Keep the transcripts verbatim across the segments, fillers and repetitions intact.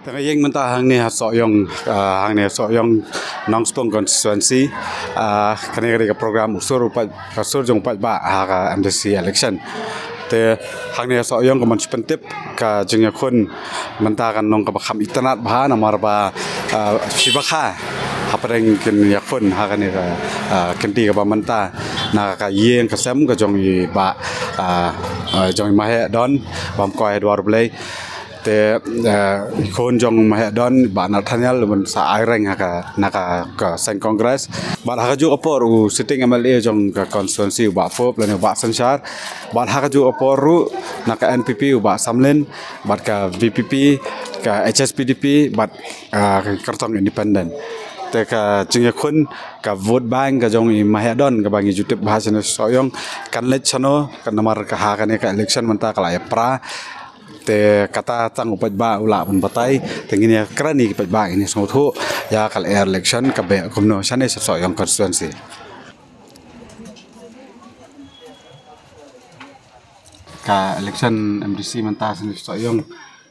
Te nga ïeng mynta hangne ha Sohiong, ah, hangne ha Sohiong Nongspung constituency, ah, kane ka dei ka program u sur u paid, ka sur jong u paidbah ha ka M D C election. Te hangne ha Sohiong kumba ngi shu pyntip ka jingïakhun mynta kan long kaba kham itynnad bha namar ba, ah, shibakha hapdeng kin ïakhun ha kane ka, ah, kynti kaba mynta na ka ïing ka sem ka jong i bah, ah, ah, jong i Maheh Don, bam kwai ha dwar Blei. Te, eh, i khun jong Maheh Don, bah Nathaniel, u ban sa ai reng ha ka, na ka, ka seng Congress. Bad ha kajuh ka por u sitting M L A jong ka constituency u bah Pop, lane u bah Synshar. Bad ha kajuh ka por ruh na ka N P P u bah Samlin, bad ka V P P, ka H S P D P, bad, ah, ka kyrtong independent. Te ka jingïakhun ka vote bank ka jong i Maheh Don kaba ngi ju tip bha shane Sohiong kan leit shano, kan namar ka ha kane ka election mynta ka la ïapra. Te kata tang u paidbah u lah ban batai, te ngin ïa kren ïa ki paidbah, ngin ïa sngewthuh ïa ka lyer election ka beh kumno shane sha Sohiong constituency. Ka election M D C mynta shane sha Sohiong,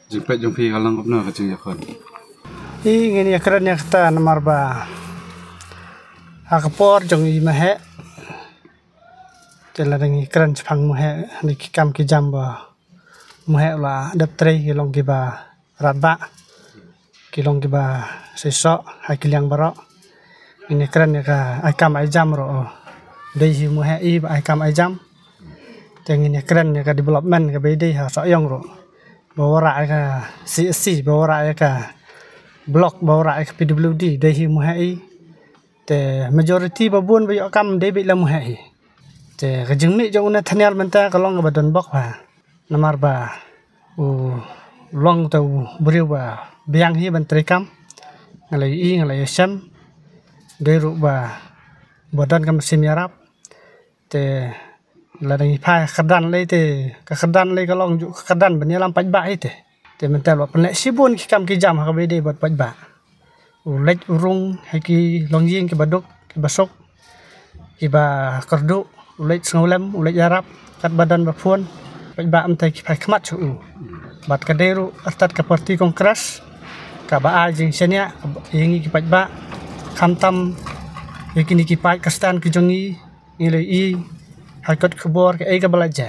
jingpeit jong phi ka long kumno ka jingïakhun? Hi ngin ïa kren ïa kata namar ba ha ka por jong i Maheh, te la dang ïa kren shaphang Maheh, dei ki kam ki jam ba Maheh u la dep trei, ki long kiba radbah, ki long kiba seisoh ha ki liang baroh. Ngin ïa kren ïa ka ai kam ai jam ruh, dei hi Maheh i ba ai kam ai jam. Te ngin ïa kren ïa ka development kaba ïadei ha Sohiong ruh, ba wanrah ïa ka C S C, ba wanrah ïa ka block, ba wanrah ïa ka P W D, dei hi Maheh i. Te majority ba bun ba ïoh kam dei beit la Maheh i. Te ka jingmih jong u Nathaniel mynta ka long kaba donbok bha. Namar ba u long te u briew ba biang hi ban trei kam. Nga la ïohi, nga la ïashem. Dei ruh ba, ba don ka mynsiem ïarap. Te la dang ïa phai kyrdan lei te, ka kyrdan lei ka long ju ka kyrdan ban ïalam paidbah hi te. Te mynta la pynleh shibun ki kam ki jam ha kaba ïadei bad paidbah. U leit u rung ha ki longïing kiba duk kiba suk, kiba kyrduh, u leit sngewlem, u leit ïarap katba don ba phone. Paidbah mynta ki phai khmat sha u. Bad ka dei ruh artat ka party Congress kaba ai jingshaniah ïa ngi ki paidbah, khamtam ïa kine ki paid Khristan ki jong ngi. Ngi la ïohi ha kot khubor kaei kaba la jia.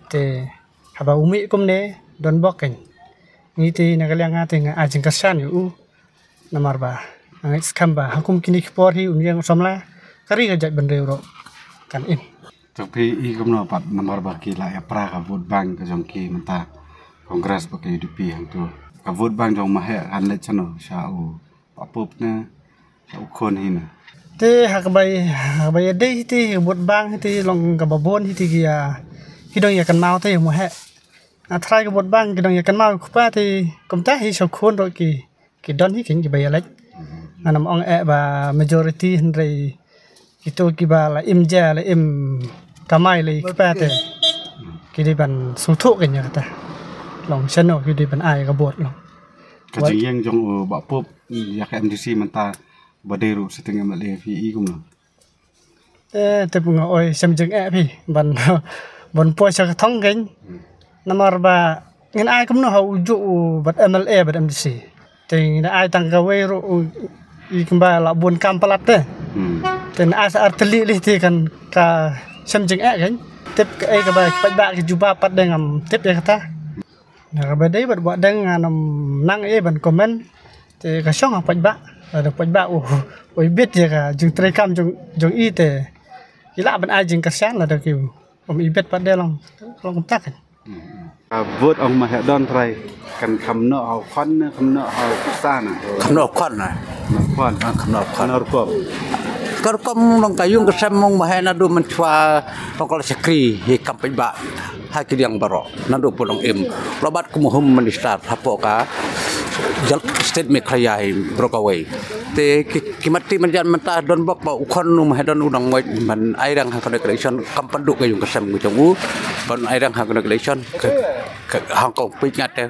Te haba u mih kumne, donbok kein. Ngi te na ka liang nga te nga ai jingkyrshan ïa u. Namar ba nga ngeit skhem ba ha kum kine ki por hi un ïeng u samla, ka ri ka jaitbynriew ruh kan im. Te phi i kumno pat namar ba ki la ïapra ka vote bank ka jong ki mynta, Congress bad ka U D P hangto? Ka vote bank jong Maheh kan leit shano, sha u Bah Pop ne sha u khun hi ne? Te ha kaba, ha kaba ïadei hi te, vote bank hi te long kaba bun hi te ki, ah, ki dang ïakynmaw te Maheh. Nga tharai ka vote bank ki dang ïakynmaw, kpa te kumta hi sha u khun ruh ki, ki don hi kein kiba ïaleit. Ngam ong eh ba majority, hynrei kito kiba la im ja, la im kamai lei, kpa te ki dei ban sngewthuh kein ïa kata. Long shano ki dei ban ai ka vote long. Ka jingïeng jong u Bah Pop ïa ka M D C mynta, ba dei ruh sitting M L A, phi i kumno? Eh, te phi nga oi shem jingeh phi ban, ban poi sha ka thong kein. Namar ba ngin ai kumno ha u juh u bad M L A bad M D C. Te ngin ai tang kawei ruh u, i kumba la bun kam palat te. Hmm. Te ngin ai sa artylli lei te kan ka shem jingeh kein. Tip kaei kaba ki paidbah ki jubab pat de ngam tip ïa kata. Na kaba dei bad ba dang ngam nang ei ban comment. Te ka shong ha paidbah, lada paidbah u, u ibit ïa ka jingtrei kam jong, jong i te ki lah ban ai jingkyrshan, lada ki um ibit pat de long, long kumta kein. Ka vote ong Maheh Don trai kan kham noh ha u khon ne kham noh ha u pisa na? Kham noh ha u khon na. Noh ha u khon. Ah, kham noh ha u khon. Noh rukom. Ka rukom long ka ïung ka sem ong Maheh naduh mynshuwa long ka la shakri hi kam paidbah ha ki liang baroh. Naduh pynlong im, la bat kum u Home Minister hapoh ka jylla state Meghalaya hi baroh kawei. Te ki, ki mat ti mynjan mynta donbok ba u khon u Maheh Don u dang wait ban ai rang ha kane ka election, kam pat duh ka ïung ka sem ka jong u ban ai rang ha kane ka election. Ka, ka hangkong pik ngat te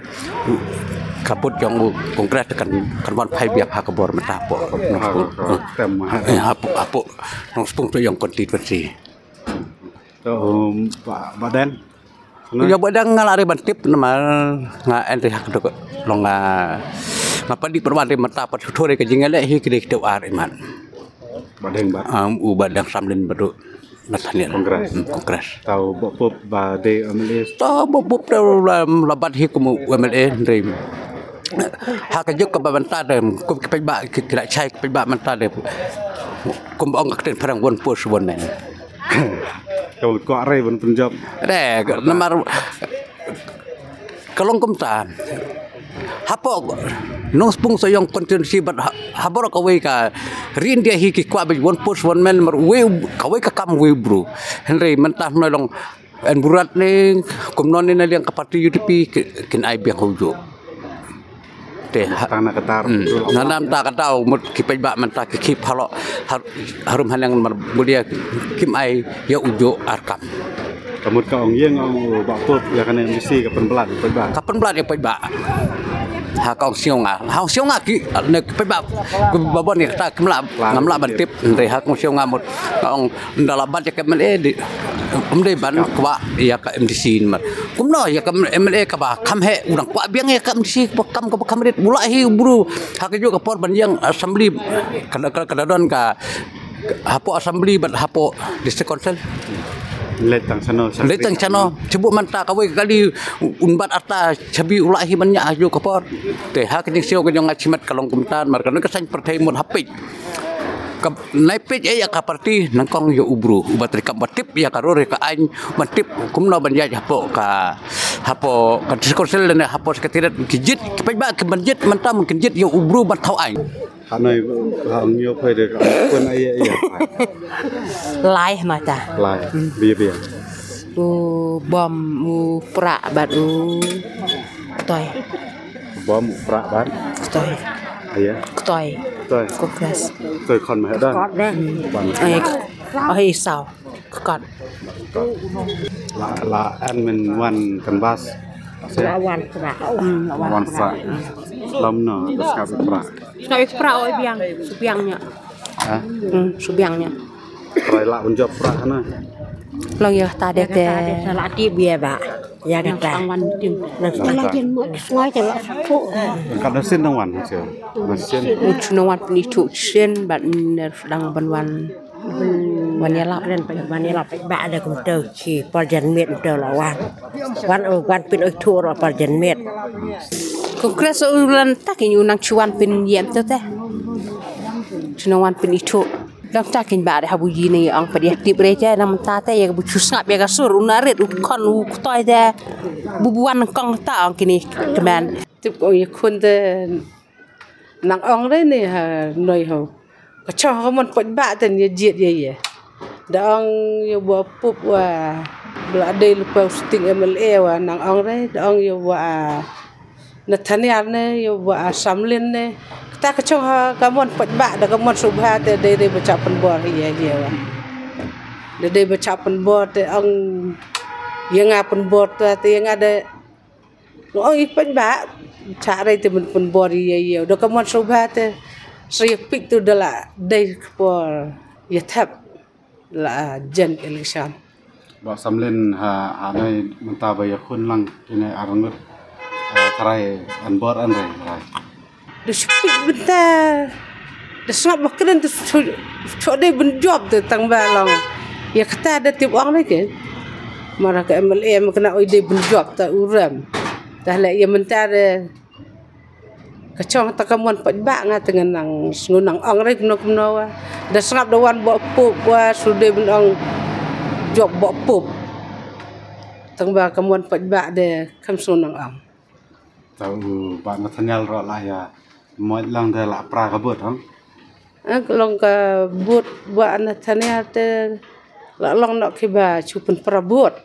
ka vote jong u Congress kan, kan wan phai biang ha ka bor mynta hapoh. Ha, ha, ha. Eh, hapoh, hapoh Nongspung Sohiong constituency. To, um, Bah, Bah Den. Ïa ba dang nga la re ban tip namar nga en te hak dok long nga nga padi perwan re mata pat shu thore ka jingale hi kede kete ar iman. Ba dang ba. Am u ba dang samlin badu. Nathaniel. Kongres. Hmm, kongres. Tau ba pup ba de M L A. Tau ba pup tau la la bat hi kum u M L A ndri. Ha ka juk ka ba manta de kum ki pej ba ki ki la chai ki pej ba manta de. Kum ba ong ka kten pharang one post one man. Kau ko re ban punjab. Re namar ka long kumta. Hapoh Nongspung Sohiong constituency bad ha- hapoh kawei ka ri India hi ki kwah bad one post one man mar wei kawei ka kam wei bru. Hynrei mynta hynrei long en burat ne kumno ne na liang ka parti U D P ki- kin ai biang hau jo. Te ha- Tang na katar. Hmm. Na nam ta ka dau mut ki pej ba mynta ki ki phalo har- harum hanang mar bulia kim ai ya ujo arkam. Ka mut ka ong ïeng ong u ba pup ïa kane M D C ka pynblat pynblat. Ka pynblat ïa pynblat. Ha ka ong siong nga. Ha ong siong nga ki ne pynblat. Ku babon ïa kata kemla ngamla ban tip ndai ha ka ong siong nga mut ka ong ndala bat ïa ka M L A di. Em dei ban kwah ïa ka M D C ni mat. Kumno ïa ka M L A ka ba kam he u dang kwah biang ïa ka M D C ka ba kam ka ba kam rit bula hi u bru. Ha ka ju ka por ban ïeng assembly ka ka ka don ka hapoh assembly bad hapoh district council. Letang sano. Letang sano. Cebuk manta kawei kali un bat arta chabi ulah hi ban nya aju ka por. Te ha kini sio ka jong achimat kalong kumtan mar kan ka sain pertai mun hapik. Ka naipik eh ya ka parti nangkong yo ubru ubat rikap batip ya ka rore ka ain batip kumno ban ya hapoh ka hapoh ka district council dan hapoh sekretariat kijit kipaj ba kibanjit manta mungkin jit yo ubru ban thau ain. Hanoi ha ngi phai de ka kun ai ai. Lai mata. Lai. Bia bia. U bom u pra bat u ktoi. Bom u pra bat. Ktoi. Ai. Ktoi. Ktoi. Kokras. Ktoi kon mah dah. Bang. Ai. Oh isau. Kot. La la an men wan kan bas. La wan pra. Hmm, la wan pra. Lam no skap pra. Skap pra oi biang, subiang nya. Ha? Hmm, subiang nya. Pra la un jop pra na. Long ya ta de te. La ti bia ba. Ya kata. Nang wan tim. Nang wan tim. Kan sin nang wan. Sin. Nang wan pni tu sin bat ner sedang ban wan. Wan ïalap. Wan ïalap ba da kumto ki parjan met to la wan. Wan wan pin oi tur parjan met. Kongres u lan tak in u nang chuan pin yem to te. Chuno wan pin itu. Dang tak in ba da habu yini ong pa dia tip re te nang ta te ya bu chu sngap ya ga sur u narit u kon u ktoi te. Bu buan kong ta ong kini kemen. Tip ko ya kun te. Nang ong re ni ha noi ho. Ka chong ka mon poj ba ten ya jiet ya ye. Da ong ya wa pup wa bla dei lu pau sting M L A wa nang ong re da ong ya wa Nathaniel ne ya wa Samlin ne. Kata ka chong ha ka mon poj ba da ka mon subha te dei dei bacha pen bor ya ye wa. Da dei bacha pen bor te ong ya nga pen bor te ya nga de Ong i pynbah cha rei te men pynbor ïa ïa da ka mon shuh ba te sri pik tu da la dei kpor ïa thep la jen election. Ba samlin ha ha nei mynta ba ïa khun lang kine arngut trai an bor an rei. Da shu pik bynta da sngap ba kren da shu dei bynjop da tang ba long ïa kata da tip ong ne ke. Mara ka M L A ma kena oi dei bynjop ta u rem. Ta leh ïa mynta da ka chong ta ka mon pat ba nga ta ngan nang sngew nang ong rei kumno kumno wa. Da sngap da wan ba pup wa shu dei byn ong jop ba pup. Tang ba ka mon pat ba da kam sngew nang ong. Ta u ba Nathaniel ro la ïa mo lang da la pra ka bot hang. Long ka bot ba Nathaniel te la long nok ki ba chu pyn pra bot.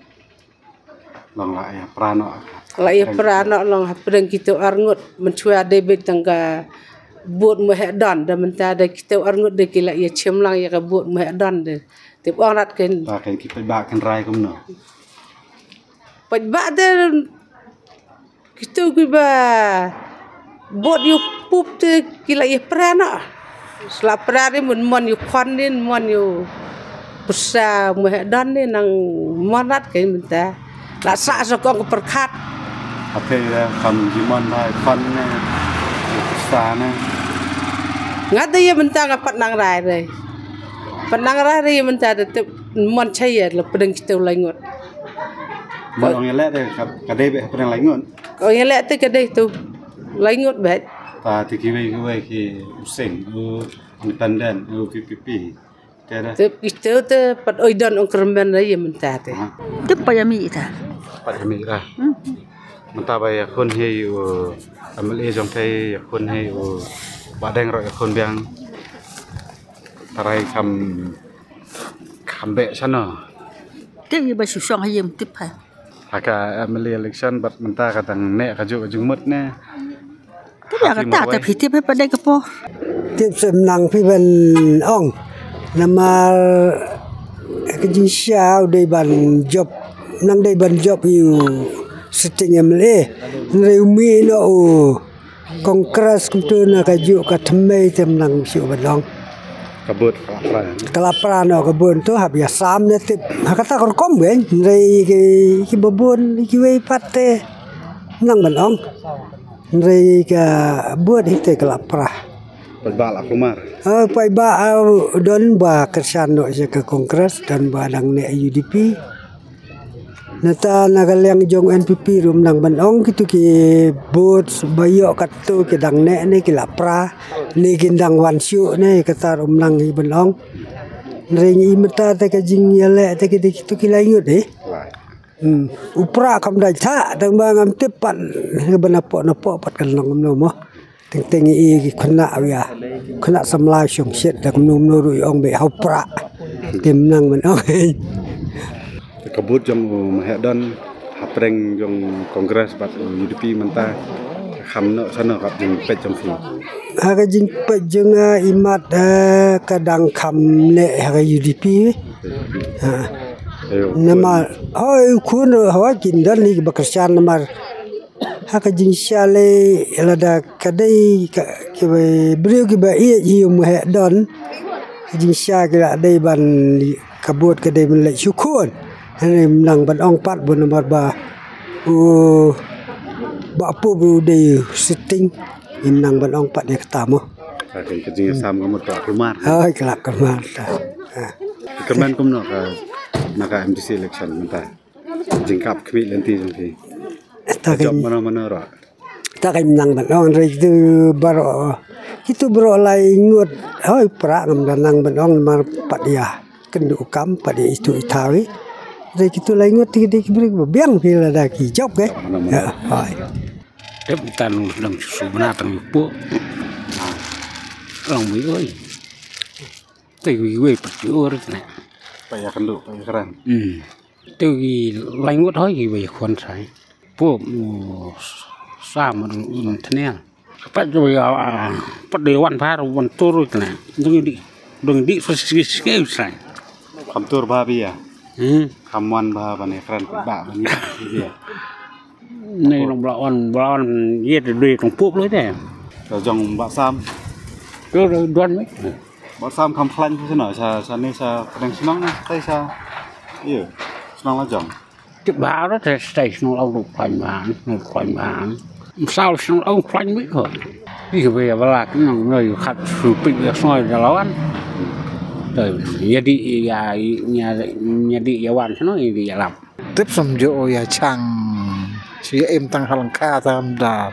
Long la ïa pra nok. La ïa pra nok long ha pdeng kito arngut men chua dei bit tang ka bot mo he don da mynta da kito arngut da ki la ïa chem lang ïa ka bot mo he don de. Tip ong rat ken. Ta ken ki pat ba ken rai kumno. Pat ba de Kitu ki ba bot yu pup te ki la ïa pra na. Sla pra ni mun mon yu kon ni mon yu pusa mo he don ni nang monat ke mynta. La sah sa kong ka pyrkhat. Ate ya kam jimon ba kon ne. Sa ne. Nga te ya mynta nga pat nang rai re. Pat nang rai re ya mynta te tip mon chaya la pedeng kita lai ngut. Mon ong ya le te ka dei be pedeng lai ngut. Ong ya le te ka dei tu lai ngut be. Ta te kiwei kiwei ki useng u independent u P P P. Te da. Te ito te pat oi don ong kermen ra ya mynta te. Te pa ya mi ta. Pat ya mi ra. Mynta ba ya khun hi u M L A jong te ya khun hi u ba deng ro ya khun biang. Tarai kam kam be sano. Te ya ba susong ha yem tip ha. Ha ka M L A election bad mynta ka dang ne ka ju ka jingmut ne. Te ya ka ta ta phi tip he pa dei ka por. Tip sem nang phi ban ong. Namar ka jingsha u dei ban jop nang dei ban jop yu sitting M L A. Nrei u mi no u Congress kumtu na ka ju ka tmei tem nang shu ban ong. Ka bot ka lapra. Ka lapra no ka bot tu hap ya sam ne tip. Ha kata ka rukom gen nrei ki ki babon ki wei pat te nang ban ong. Nrei ka bot hi te ka lapra. Pai ba la kumar. Ah, pai ba au don ba kershan no je ka Congress don ba dang ne U D P. Nata na ka liang jong N P P rum nang ban ong kitu ki bot ba yo katu ki dang ne ne ki lapra ne ki dang wan shu ne kata rum nang hi ban ong. Nrei i mata te ka jing ya le te ki de kitu ki lai ngut eh. Hmm. Upra kam dai tha dang ba ngam tip pat ban apo na po pat kan long no mo. Teng teng i ki khna wia khna samla shong shet da kumno mno ru i ong be hau pra. Tim nang man ong. Ka bot jong u Mahedon hapdeng jong Congress bad U D P mynta kham no sano ka jingpeit jong phi. Ha ka jingpeit jong i mat ka dang kham ne ha ka U D P. Ha. Namar hoi khun hoi kin don ni ba kershan namar ha ka jingsha lei lada ka dei ka ki briew ki ba ïeit hi u Mahedon. Ka jingsha ki la dei ban ka bot ka dei ban leit shu khun. Hynrei mynang ban ong pat bun namar ba u ba pu u dei sitting. Mynang ban ong pat ïa kata mo. Ka jingsam ka mut ka kulmar. Hoi ka la kulmar ta. Kyrmen kumno ka na ka M D C election mynta. Jingkap khmih lynti jong phi. Ta ka jop mano mano ra. Ta ka imnang ban ong re kitu baro kitu baro lai ngut hoi pra ngam da nang ban ong mar pat ya kendu kam pat ya itu itawi re kitu lai ngut ti di kibri ba biang phi la da ki jop ke. Ya hoi. Tep tan dang su bna tang pu. Long mi oi. Te wi wi pat ki ur ne. Pa ya kendu pa ya kran. Hmm. Te wi lai ngut hoi ki wi khon sai. Pu mu sa ma dong un tnel. Pat jo ya pat de wan par wan tur ne. Dong di dong di so si si sai. Kam tur ba bi ya. Hmm. Kam wan ba ba ne kran ba ba ne ya. Nei long bla wan bla wan ye de de tong pup le de. Ka jong ba sam. Ke don me. Ba sam kam khlaiñ phi sno sa sa ni sa pdeng snong na tai sa. Ye. Snong la jong. Ti ba ro te stai snong la ru khlaiñ ba, snong khlaiñ ba. Msal snong la khlaiñ me ko. Ye be ya bla ki nong no yu khat su pik ya snong ya lawan. Te ya di ya ya di ya wan snong ya di ya lam. Tip sam jo ya chang. Shi ya im tang halang ka tam da.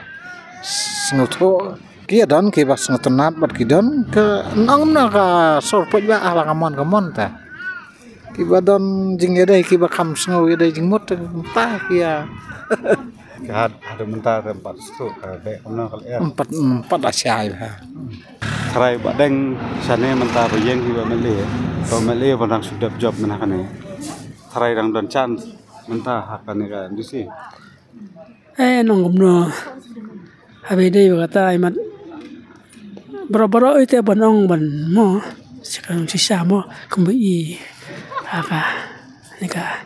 Sngew tho. Ki ya don ki ba sngew tnat bad ki don ke nang na ka sor poj ba ala ka mon ka mon ta. Ki ba don jing ya dei ki ba kham sngew ya dei jing mut ta ki ya. Ka had had mynta te empat stroke ka be kumno ka le. Empat empat a shai ba. Tharai ba deng shane mynta ba yeng ki ba mele. Ba mele ba dang sudap job mynta kane. Tharai dang don chance mynta ha kane ka M D C. Eh nong kumno. Habe dei ba kata ai mat. Bro bro ite ban ong ban mo. Sika sisa mo kumba i. Aka nika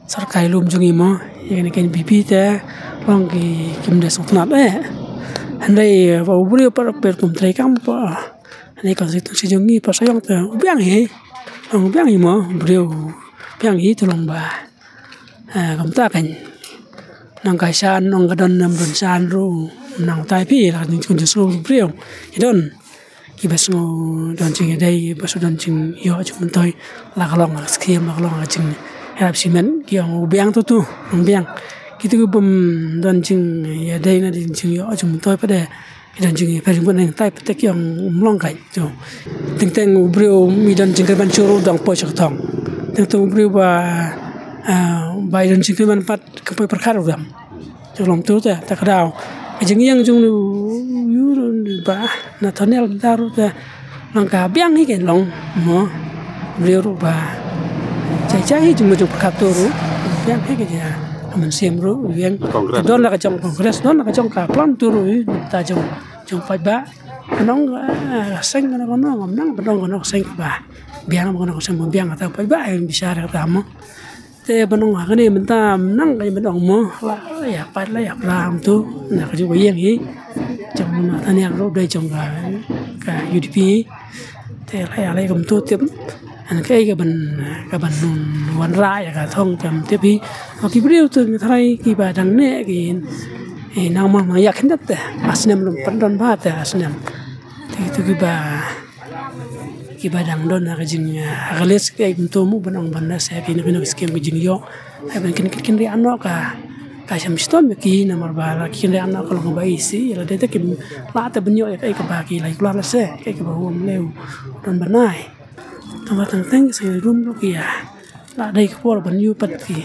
sorkai lum jong i mo. Ika nika bibi te long ki kim de song tnat eh. Handai ba ubri par per kum trai kam pa. Handai konstitusi jong i pa sayong te ubiang hi. Long ubiang i mo ubri ubiang i tu long ba. Kumta kan nang ka shan nang ka don nam don shan ru nang tai pi la kan jingkun jingsu briew. I don ki ba sngew don jingïadei ba sngew don jingïoh jingmyntoi la ka long la ka skim la ka long la ka jing ïarap simen ki ong u biang tu tu ong biang. Ki tu ki bym don jingïadei na jingïoh jingmyntoi pat de ki don jingïapher jingmyntoi tai pat de ki ong um long kai tu. Teng teng u briew mi don jingkyrmen shuh ruh dang poi sha ka thong. Teng teng u briew ba ba i don jingkyrmen pat ka poi pyrkhat ruh dang. Jong long tu te ta ka daw ka jingïeng jong u yu ba na thonel da ruh te long ka biang hi ke long mo briew ruh ba chai chai hi jong jong pyrkhat tu ruh biang hi ke ja ka mynsiem ruh ïeng. Congress. Don la ka jong Congress don la ka jong ka plan tu ruh ta jong jong paidbah. Nong seng nong nong nong seng ba biang nong seng ba biang ta paidbah ai bishar ta mo. Te ba nong ha kane mynta mynang ka mynong mo la ïa pat la ïa pram tu na ka ju ïeng hi. Jong na taniang ro dei jong ka ka U D P. Te la ïa la kum tu tip an kai ka ban ka ban nun wan ra ïa ka thong kam tip hi. Ki briew tu ngi trai ki ba dang ne ki nang mang mang ïa khndat te asnem lum pandon ba te asnem. Te tu ki ba ki ba dang don ha ka jing ha ka list ka kum tu mo ban ong ban na se ki no ki no skim ki jing yo. Ai ban kin kin ri ano ka ka sham stom ki na mar ba la kin ri ano ka long ba isi la de te ki la te ban yo ka ka ba ki la la se ka ka ba hum leu don ban nai. Tama tang teng se rum lo ki ya la de ka por ban yu pat ki.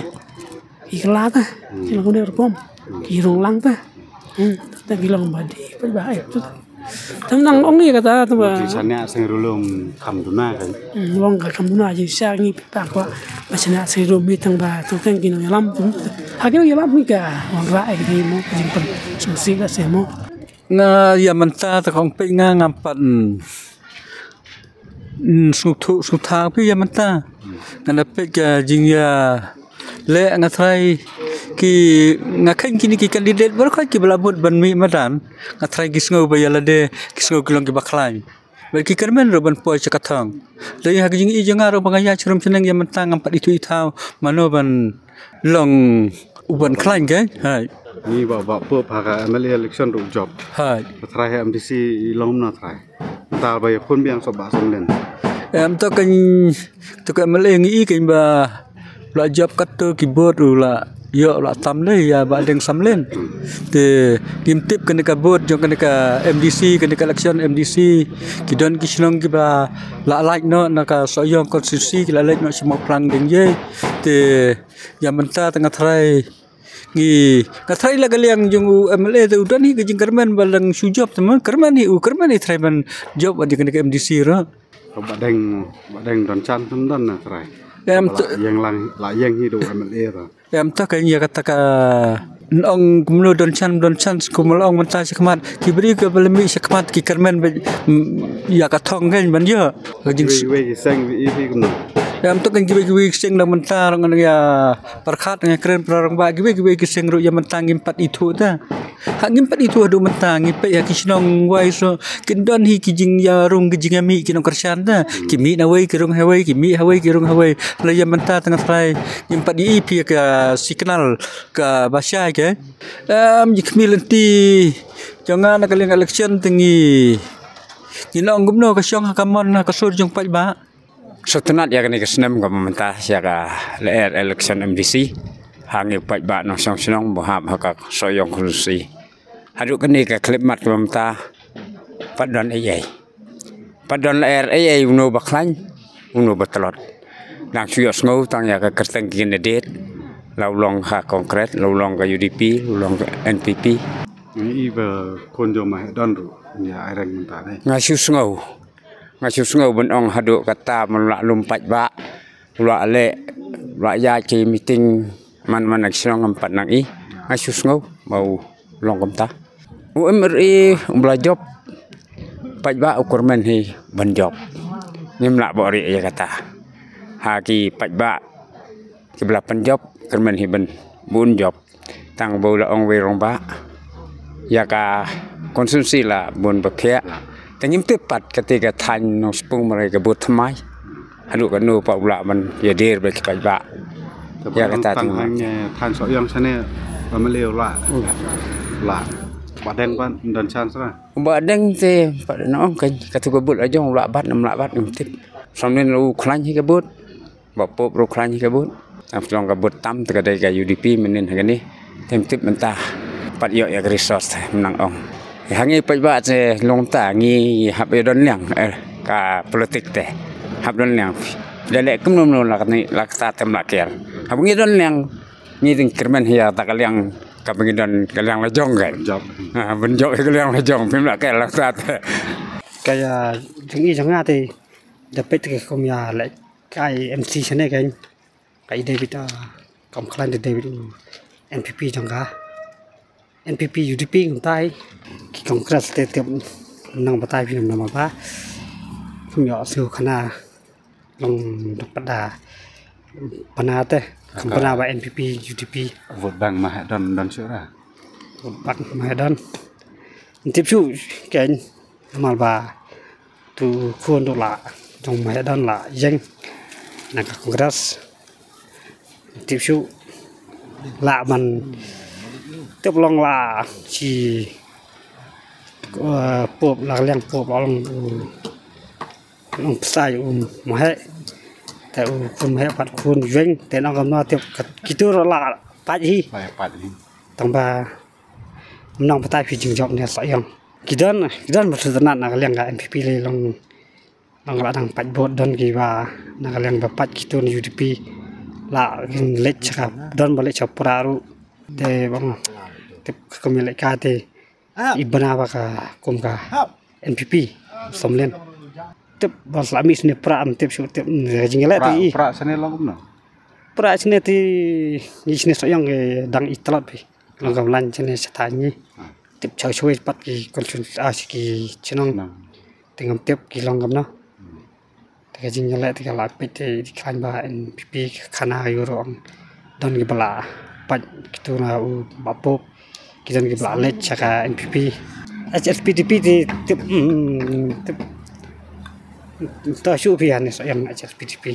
Ki kala ta ki long ne rukom ki rong lang ta. Hmm, ta ki long ba di pa ba ai tu. Tam nang ong ïa kata tam ba. Ki sania seng rulum kam duna kan. Hmm, long ka kam duna ji sia ngi pa kwa ba sania seng rum mi tang ba tu kan ki nong ïalam tu. Ha ki nong ïalam mi ka wan ra ai ki mo ki jing pen sung si ka se mo. Nga ïa mynta ta kong pek nga ngam pat. Sngewthuh sngewthuh phi ïa mynta. Nga da peit ka jingïa leh nga trai ki nga kheiñ kine ki candidate baroh ki ba la mut ban mih madan. Nga trai ki sngew ba ïa lade ki sngew ki long ki ba khlaiñ. Ba ki kyrmen ruh ban poi sha ka thong. Dei ha ka jingïohi jong nga ruh ba nga ïa chrum chneng ïa mynta ngam pat ithuh ithaw mano ban long u ban khlaiñ ke. Hai. Ni ba ba pop ha ka M L A election ruh jop. Hai. Trai ha M D C i long na trai. Tal ba ïa phun biang soh ba samlen. Em to kan to ka M L A ngi i kan ba la jop kat to ki bot u la ïoh la tam le ïa ba deng samlen. Te kim tip kane ka bot jong kane ka M D C kane ka election M D C ki don ki shnong ki ba la lait no na ka Sohiong constituency ki la lait no shimo plang ding ye. Te ïa mynta ta nga trai ngi nga trai la ka liang jong u M L A te u don hi ka jingkyrmen ba lang shu jop te man kyrmen hi u kyrmen hi trai ban jop ba ding kane ka M D C ro. Ka ba deng ba deng don chan tam don na trai. Em la yeng lang la yeng hi do M L A ro. Em ta ka ïa kata ka nong kumno don chan don chan kumno ong mynta shakmat ki bri ka ba lemi shakmat ki kyrmen ba ïa ka thong kan ban ïa ka jing. Wei wei seng wei i hi kumno. Em ta ka wei wei seng la mynta rong ïa perkhat ngi kren perang ba kiwei kiwei ki seng ruh ïa mynta ngim pat ithuh ta. Ha ngim pat ithuh haduh mynta ngi peit ha ki shnong wai so kin don hi ki jingïarung ki jingïamih ki nongkyrshan ta. Ki mih na wei ki rung ha wei ki mih ha wei ki rung ha wei. La ïa mynta tang trai ngim pat i phi ka signal ka ba shai ke. Em ji khmih lynti jong nga na ka liang election te ngi ngi nong kumno ka shong ha ka mon ha ka sur jong paidbah. Sngewtynnat ïa kane ka snem kaba mynta ïa ka lyer election M D C. Ha ngi paidbah nongshong shnong ba hap ha ka Sohiong constituency. Haduh kane ka khyllipmat kaba mynta pat don ei ei. Pat don lyer ei ei uno ba khlaiñ uno ba tlot. Dang shu ïohsngew tang ïa ka kyrteng ki candidate. La u long ka Congress, la u long ka U D P, la u long ka N P P. Ngi i ba khun jong ma don ruh ïa ai reng mynta ne. Nga shu sngew Nga shu sngew ban ong haduh kata man la lum paidbah. La leh la ïaid ki meeting man man ki shnong ngam pat nang i. Nga shu sngew ba u long kumta. U M R A u ba la jop paidbah u kyrmen hi ban jop. Ngim lah ba ri ïa kata. Ha ki paidbah ki ba la pynjop kyrmen hi ban bun jop. Tang ba u la ong wei rong ba ïa ka constituency la bun ba phiah. Te ngim tip pat kata ka thaiñ Nongspung Marai ka bud thymmai. Haduh kano pat u lah ban ïa der ba ki paidbah. Ïa kata tang hang than so yang sane ba meliu la. La. Ba deng ban don chance la. Ba deng te pat na ong kan katu ka but la jong la bat nam la bat nam tip. Samlin lu khlaiñ hi ka but. Ba pop ru khlaiñ hi ka but. Am long ka but tam te ka dei ka U D P menin ha kane. Tem tip mynta. Pat ïoh ïa ka resource te mynang ong. Hangi peit ba te long ta ngi hap ïa don liang eh, ka politik te hap don liang. Da leh kumno kumno la kani la kata tem la ker. Hap ngi don liang ngi ding kyrmen ïa ta ka liang ka ngi don ka liang la jong ka. Jop. Ha ban jop ka liang la jong phim la ker la kata te. Ka ïa jong i jong nga te da peit te ka kum ïa leh kai M C sene kan. Ka i David kam khlaiñ te David N P P jong ka. N P P U D P ngai ki Congress te te nang batai phi nam ba. Kum yo su khana long dok pada pana te kam pana ba N P P U D P. Vote bank ma ha don don sura. Vote bank ma ha don. Tip su ken mal ba tu khun tu la jong ma ha don la jeng na ka Congress. Tip shu la man tip long la chi pop la liang pop la long u long psa u mahe te u khun mahe pat khun jeng te nang kam na tip kitur la pat hi. Pat hi. Tang ba nang patai phi jing jok ne sa yang kidan kidan ba su na ka liang ka N P P le long Nang la dang pat bot don ki ba nang liang ba pat ki tun U D P la kin lech ka don ba lech pra ru te bang tip ka mi lech ka te i bana ba ka kum ka N P P somlen tip ba la mi sne pra am tip shu tip jing le ti pra sne long kumno pra sne ti ni sne so yang dang i talat pi long kam lan sne sa ta ni tip chau chau pat ki kon sun a ki chinong Te ngam tip ki long kam no. Te ka jing le te ka la pit te di klan ba N P P ka khana yu rong. Don ki bala pat ki tu na u ba pop ki don ki bala lech ka N P P. H S P D P te tip tip. Ta shu pi ane so yang H S P D P.